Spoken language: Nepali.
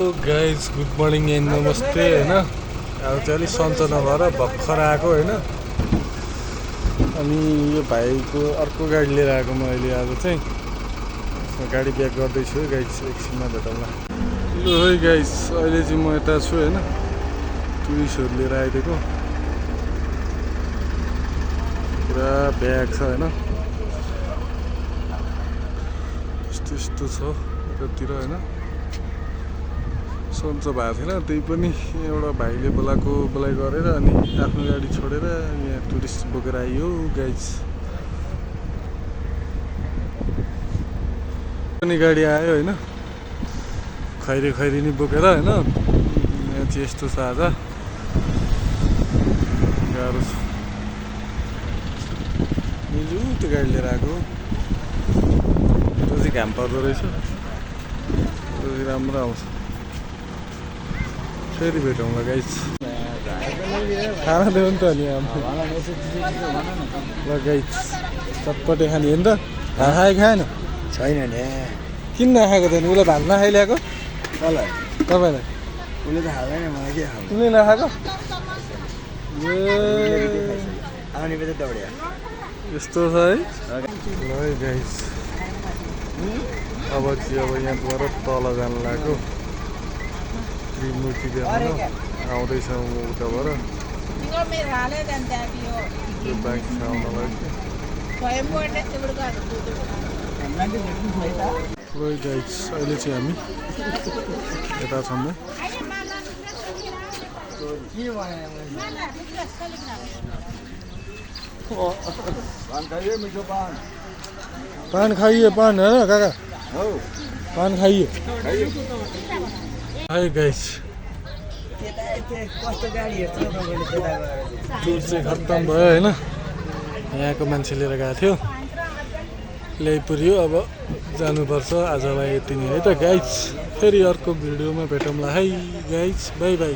गाइज गुड मर्निङ एन्ड नमस्ते होइन। अब चाहिँ अलिक सन्चो नभएर भर्खर आएको होइन। अनि यो भाइको अर्को गाडी लिएर आएको म अहिले आज चाहिँ गाडी ब्याक गर्दैछु है गाइज, एकछिनमा भेटौँला। ल है गाइज, अहिले चाहिँ म यता छु होइन, टुरिस्टहरू लिएर आइदिएको पुरा ब्याग छ होइन। यस्तो यस्तो छ यतातिर होइन। सन्चो भएको थिएन, त्यही पनि एउटा भाइले बोलाइ गरेर अनि आफ्नो गाडी छोडेर यहाँ टुरिस्ट बोकेर आइयो गाइज। पनि गाडी आयो होइन, खैरी नि बोकेर होइन। यहाँ चाहिँ यस्तो छ आज, गाह्रो छ। मैले त्यो गाडी लिएर आएको, त्यो चाहिँ घाम पर्दो रहेछ, त्यो चाहिँ राम्रो आउँछ। फेरि भेटौँला गाइज, खाना देऊ नि त नि ल गाइज। चटपटे खाने हो नि त, खाए खाएन? छैन नि, किन नखाएको त नि? उसलाई भात नखाइल्याएको कसलाई? तपाईँलाई? उसले त खाँदैन, मलाई के खानु? उसले नखाएको? आउने बेला दौड्यो यस्तो छ है। ल है गाइज, अब यहाँबाट तल जानु लाग्यो मूर्ति देखाउन आउँदैछ उताबाट। त्यो बाइक आउनलाई गाइज, अहिले चाहिँ हामी यता छौँ है। पान खाइए, पान होइन काका, पान खाइए है गाइस। टुर चाहिँ खत्तम भयो होइन। यहाँको मान्छे लिएर गएको थियो, ल्याइपुर्यो। अब जानुपर्छ आजलाई यति नै है त गाइस। फेरि अर्को भिडियोमा भेटौँला है गाइस, बाई बाई।